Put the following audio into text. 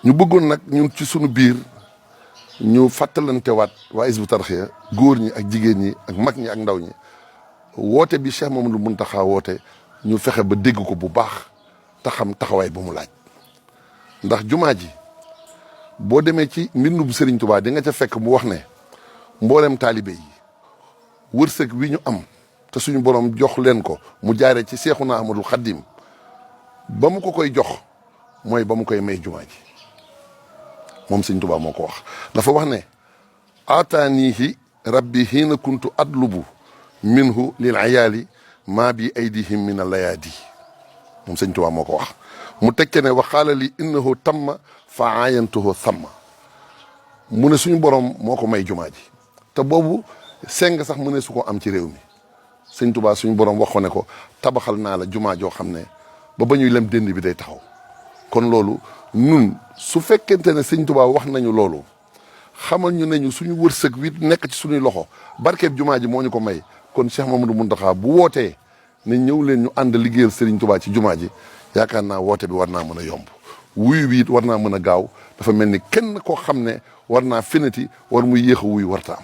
ñu bëggoon nag ñun ci sunu biir ñu fàttalantewaat waa Hizbut Tarqiyyah góor ñi ak jigéen ñi ak mag ñi ak ndaw ñi woote bi Cheikh Mamadou Mountakha woote ñu fexe ba dégg ko bu baax te xam taxawaay bu mu laaj ndax jumaa ji boo demee ci mbindum Serigne Touba di nga ca fekk mu wax ne mboolem taalibe yi wërsëg wi ñu am te suñu borom jox leen ko mu jaaree ci Seexuna Ahmadul Xaddim ba mu ko koy jox mooy ba mu koy may jumaa ji moom Serigne Touba moo ko wax dafa wax ne aataanihi rabbi hiina kuntu adlubu minhu lil ayaali maa bi aydihim min allayaadi moom Serigne Touba moo ko wax mu tekke ne waxaala li innahu tamma fa aayantuhu thamma mu ne suñu borom moo ko may jumaa ji te boobu seng sax mu ne su ko am ci réew mi Sëñ Tuubaa suñu borom waxoon ne ko tabaxal naa la jumaa joo xam ne ba ñuy lem dënd bi day taxaw kon loolu nun su fekkente ne Sëñ Tuubaa wax nañu loolu xamal ñu ne ñu suñu wërsëg wi nekk ci suñuy loxo barkeeb jumaa ji moo ñu ko may kon Cheikh Mamadou Mountakha bu wootee ne ñëw leen ñu ànd liggéeyal Sëriñ Tuubaa ci jumaa ji yaakaar naa woote bi war naa mën a yomb wuyu bi it war naa mën a gaaw dafa mel ni kenn koo xam ne war naa finati war muy yéex a wuyu warta am